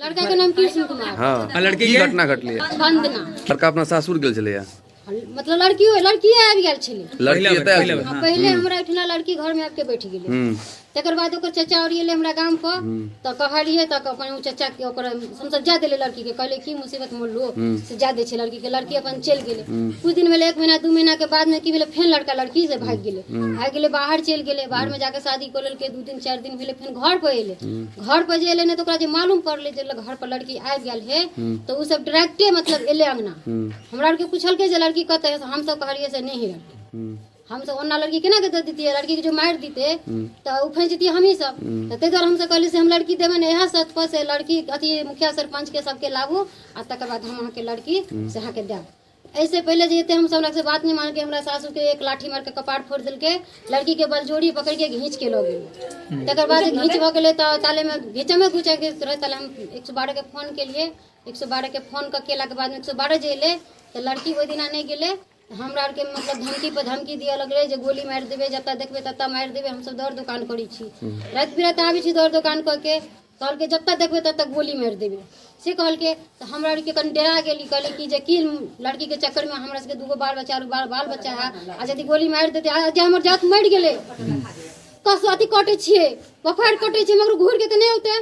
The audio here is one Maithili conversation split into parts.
लड़का के नाम कृष्ण कुमार। हाँ। आ लड़की की के? घटना घटलै? वंदना। लड़का अपना सासुर गेल छलैया? मतलब लड़की लड़की आबि गेल छलै। लड़की एतऽ आयल छलै? हाँ, पहिले हमरा ओहिठिना लड़की घर में आबि के बैठ गेलै। तकर बाद ओकर चचा और एलै हमरा गाम पर, तऽ कहलियै तऽ अपन ओ चचा के ओकर हमसब जा देलियै लड़की के। कहलियै की मुसीबत मोल से जा दै छै लड़की के। लड़की अपन चलि गेलै। कुछ दिन भेलै, 1 महीना 2 महीना के बाद में की भेलै, फेर लड़का लड़की से भागि गेलै, भागि गेलै, बाहर चलि गेलै। बाहर में जाके शादी कऽ लेलकै। 2 दिन 4 दिन भेलै, फेर घर पर एलै। घर पर जे एलै ने तऽ ओकरा जे मालूम पड़लै जे घर पर लड़की आबि गेल है, तऽ ओ सब डायरेक्टे मतलब एलै अंगना। हमरा आरके पुछलकै जे लड़की कतऽ है। हमसब कहलियै से नहि है लड़की। हमसब ओना लड़की केना के दऽ दितियै? लड़की के जो मारि दिते तऽ ओ फँसि जतियै हमही सब। तऽ ताहि दुआरे हमसब कहलियै से हम लड़की देबै ने इएह शर्त पर से लड़की अथी मुखिया सरपंच के सबके लाबू आ तकर बाद हम अहाँके लड़की से अहाँके देब। एहिसे पहिले जे एते हमसब से बात नहि मानलकै, हमरा सासुर के 1 लाठी मारि के कपार फोड़ि देलकै। लड़की के बलजोरी पकड़ के घींच के लऽ गेलै। तकर बाद घींच भऽ गेलै तऽ ताले मे घींचमे घुचे के रहै। ताले हम 112 के फोन केलियै। 112 के फोन कऽ केलाके बादमे 112 जे एलै तऽ लड़की ओहि दिना नहि गेलै। हमरा आरके मतलब धमकी पर धमकी दिअ लगलै जे गोली मारि देबै, जतऽ देखबै ततऽ मारि देबै। हमसब दौड़ दोकान करै छी, राति बिराति आबै छी दौड़ दोकान कऽ के। कहलकै जतऽ देखबै ततऽ गोली मारि देबै से कहलकै। तऽ हमरा आरके कनि डरा गेली। कहली कि जे की लड़कीके चक्करमे हमरा सबके 2 गो बाल बच्चा बाल बाल बच्चा है, आ यदि गोली मारि देतै आ जे हमर जात मरि गेलै, कस अथी कटै छियै, बफार कटै छियै, मगर घूर के तऽ नहि औतै।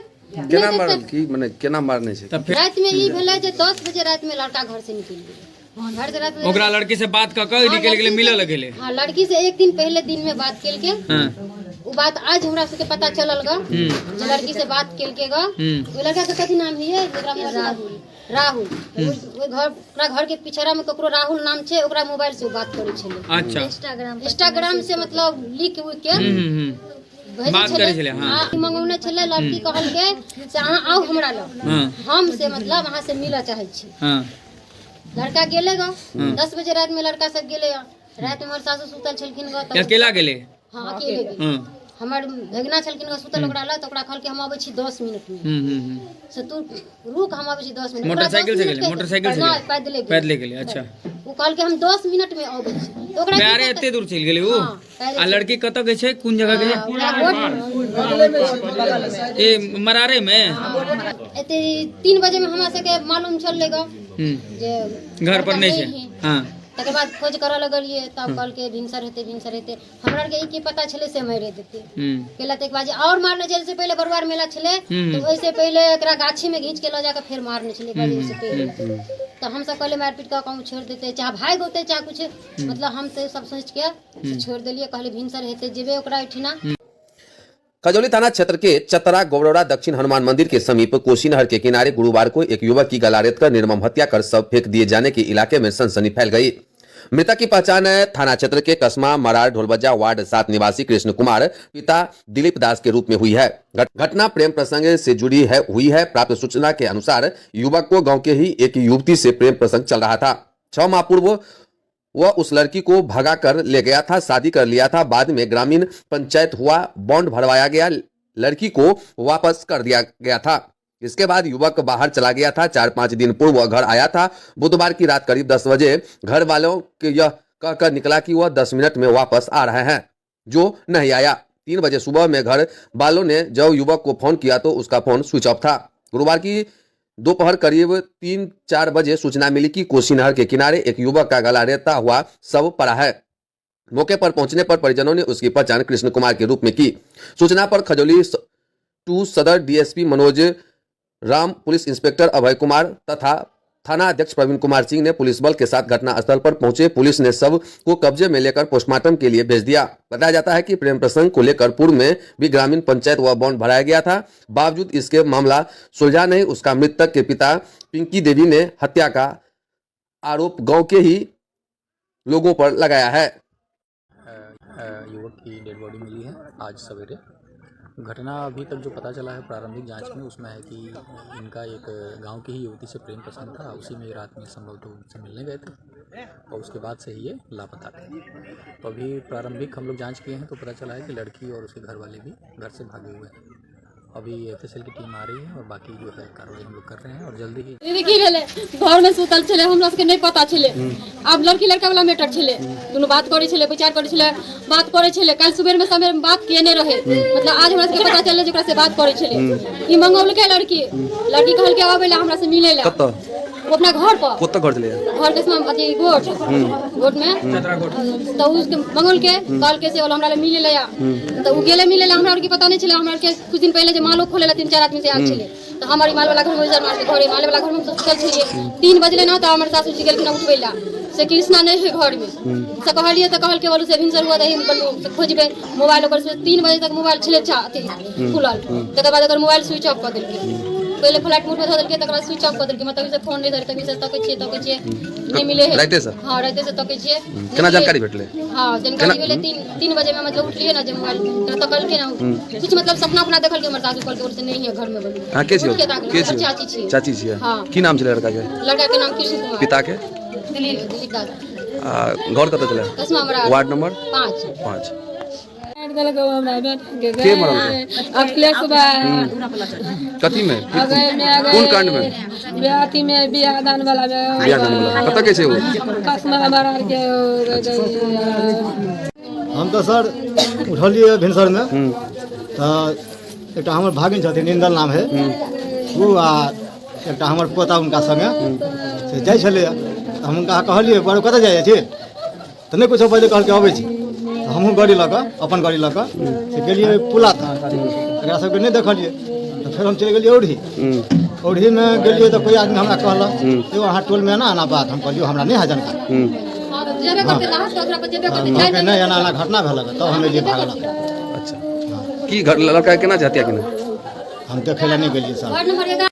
केना मारल की मने केना मारने छै? तऽ फेर रातिमे ई भेलै जे 10 बजे रातिमे लड़का घर से निकलि गेलै। घर से रातिमे ओकरा लड़की से बात कऽ कऽ निकलि गेलै, मिलऽ लगेलै? हाँ, लड़की से 1 दिन पहले दिन में बात केलके। वो बात आज हमरा सबके पता चलल ग जे लड़की से बात केलके ग। ओहि लड़का के कथी नाम है जेकरा राहुल? राहुल। ओहि घर ओकरा घर के पिछड़ा में ककरो राहुल नाम छै, ओकरा मोबाइल से ओ बात करै छलै। अच्छा। इंस्टाग्राम से मतलब लिख उख के हम्म हम्म भेजै बात करै छलै। छलै, हाँ। हाँ, मंगौने छलै। लड़की कहलकै से अहाँ आउ हमरा लग, हम से मतलब अहाँ से मिलऽ चाहै छी। लड़का गेलै ग 10 बजे राति में। लड़का सब गेलै राति में। हमर सासु सुतल छलखिन ग तऽ अकेला गेलै? हाँ, अकेले गेलै। हमर भगिना छलखिन ग सुतल ओकरा लग, तऽ ओकरा कहलकै हम अबै छी 10 मिनट में। हम्म हम्म हम्म से तू रुक, हम अबै छी 10 मिनट। मोटरसाइकिल से गेलै? मोटरसाइकिल से नहि, गेलै? पैदले गेलै। पैदले गेलै, अच्छा। ओ कहलकै हम 10 मिनट में अबै छी, तऽ ओकरा की पैरे पता- एते दूर चलि गेलै ओ? हाँ, पैरे। आ लड़की कतऽ के छै, कोन जगह के? हाँ, ओकरा गोट ए मरारे में। एते 3 बजे में हमरा सबके मालूम चललै ग जे घर पर नहि छै। है। हाँ। तकर बाद खोज करऽ लगलियै तब कहलकै भिनसर हेतै, भिनसर हेतै। हमरा आरके ई की पता छलै से मारि देतै। केला तक बाद और मारने छलै से पहिले बरुआर मेला छलै, तऽ ओहिसे पहिले एकरा गाछी में घींच के लऽ जाके फेर मारने छलै। एक बार ओहिसे पहिले तऽ हमसब कहलियै मारि पीट कऽ कहूँ छोड़ि देतै, चाहे भागि औतै चाहे कुछ। मतलब हम तऽ सब सोचि के से छोड़ि देलियै। कहलियै भिनसर हेतै, जेबै ओकरा ओहिठिना। खजौली थाना क्षेत्र के चतरा गोबरौड़ा दक्षिण हनुमान मंदिर के समीप कोसी नहर के किनारे गुरुवार को एक युवक की गला रेत कर निर्मम हत्या कर शव फेंक दिए जाने के इलाके में सनसनी फैल गई। मृतक की पहचान थाना क्षेत्र के कस्मा मरार ढोलबज्जा वार्ड 7 निवासी कृष्ण कुमार पिता दिलीप दास के रूप में हुई है। घटना प्रेम प्रसंग से जुड़ी है हुई है। प्राप्त सूचना के अनुसार युवक को गांव के ही एक युवती से प्रेम प्रसंग चल रहा था। 6 माह पूर्व वह उस लड़की को भगा कर ले गया था, शादी कर लिया था। बाद में ग्रामीण पंचायत हुआ, बॉन्ड भरवाया गया, लड़की को वापस कर दिया गया था। इसके बाद युवक बाहर चला गया था। 4-5 दिन पूर्व वह घर आया था। बुधवार की रात करीब 10 बजे घर वालों के यह कहकर निकला कि वह 10 मिनट में वापस आ रहे हैं, जो नहीं आया। 3 बजे सुबह में घर वालों ने जब युवक को फोन किया तो उसका फोन स्विच ऑफ था। गुरुवार की दोपहर करीब 3-4 बजे सूचना मिली कि कोसी नहर के किनारे एक युवक का गला रेतता हुआ शव पड़ा है। मौके पर पहुंचने पर परिजनों ने उसकी पहचान कृष्ण कुमार के रूप में की। सूचना पर खजौली 2 सदर DSP Manoj Ram, police inspector Abhay Kumar तथा थाना अध्यक्ष प्रवीण कुमार सिंह ने पुलिस बल के साथ घटना स्थल पर पहुंचे। पुलिस ने शव को कब्जे में लेकर पोस्टमार्टम के लिए भेज दिया। बताया जाता है कि प्रेम प्रसंग को लेकर पूर्व में भी ग्रामीण पंचायत व बॉन्ड भराया गया था, बावजूद इसके मामला सुलझा नहीं। उसका मृतक के पिता पिंकी देवी ने हत्या का आरोप गांव के ही लोगों पर लगाया है। युवक की डेड बॉडी मिली है आज सवेरे। घटना अभी तक जो पता चला है प्रारंभिक जांच में, उसमें है कि इनका एक गांव की ही युवती से प्रेम प्रसंग था। उसी में रात में संभवतः उनसे मिलने गए थे और उसके बाद से ही ये लापता थे। तो अभी प्रारंभिक हम लोग जांच किए हैं तो पता चला है कि लड़की और उसके घर वाले भी घर से भागे हुए हैं। अभी एफएसएल की टीम आ रही है और बाकी जो है कार्रवाई हम लोग कर रहे हैं और जल्दी ही दीदी की भेलै, घरमे सुतल छलै, हमरा सबके नहि पता छलै। आब लड़की लड़का वाला मैटर छलै, दुनू बात करै छलै, विचार करै छलै, बात करै छलै। काल्हि सुबेरमे समय बात केने रहै, मतलब आज हमरा सबके पता चललै जे ओकरा से बात करै छलै। ई मंगौलकै लड़की, लड़की कहलकै आबै लए हमरा से मिलै लए। कतऽ? ओ अपना घर पर। कतऽ घर छलैया? घर के अथी गोठ गोठ में। तऽ उसके मंगौलकै, कहलकै से हमरा लए मिलै लए। तऽ ओ गेलै मिलै लए, हमरा आरके पता नहि छलै। हमरा आरके कुछ दिन पहिले जे मालो खोले लए 3-4 आदमी से आयल छलै, तऽ हमर ई माल वाला घरमे, उजर माल के घरे माले वाला घरमे हमसब सुतल छलियै। 3 बजलै ने तऽ हमर सासू जी गेलखिन उठबै लए, से कृष्णा नहि है घरमे। से कहलियै तऽ कहलकै बोलू से भिनसर हुआ दही बोलू से खोजबै मोबाइल ओकर। से 3 बजे तक मोबाइल छलै अथी खुलल, तकर बाद ओकर मोबाइल स्विच ऑफ कऽ देलकै। पहिले फ्लाइट मोड मे धऽ देलकै, तकर बाद स्विच ऑफ कऽ देलकै, मतलब से फोन नहि धरै। तभी से तकै छियै, तकै छियै, नहि मिलै है। राइते से? हँ, राइते से तकै छियै। केना जानकारी भेटलै? हँ, जानकारी भेलै 3 बजे में, मतलब उठलियै ने जे मोबाइल तऽ तकलकै ने, कुछ मतलब सपना अपना देखलकै हमर सासू, कहलकै उठ से नहीं है घर में बोलू। अहाँ के छियै? उठके ताकलकै। के छियै? चाची छियै। चाची छियै? हँ। की नाम छलै लड़का के? लड़का के नाम कृष्ण कुमार। पिता के? दिलीप, दिलीप दास। आ घर कतऽ छलै? कसमा हमरा। Ward number 5। 5। मारि देलकै हमरा बेटाके। के मरलकै? अखिलेश बा। कथी में? अगै कोन कांड में? अथी में, बियाह दान वाला में। बियाह दान वाला। कतऽ के छै ओ? कसमा हमरा आरके। हम तऽ सर उठलियै भिनसरमे तऽ एकटा हमर भागिन छथिन, इंदल नाम है ओ, आ एकटा हमर पोता हुनका संगे से जाइ छलैए। तऽ हम हुनका कहलियै, बड़ कतऽ जाइ छी? तऽ नहि कुछो बजलै, कहलकै अबै छी। तऽ हमहूँ गाड़ी लऽ कऽ, अपन गाड़ी लऽ कऽ से गेलियै पुला तक, एकरा सबके नहि देखलियै। तऽ फेर हम चलि गेलियै औढ़ी। औढ़ीमे गेलियै तऽ कोइ आदमी हमरा कहलक, यौ अहाँ टोलमे एना एना बात। हम कहलियै हमरा नहि है जानकारी। जेबे करतै लास्ट ओकरा पर जेबे करतै। कहलकै नहि, एना एना घटना भेलक, तब हम एलियै भागल। अच्छा, की घर लड़का के केना छै हत्या केने? हम देखै लए नहि गेलियै sir. Ward number 11।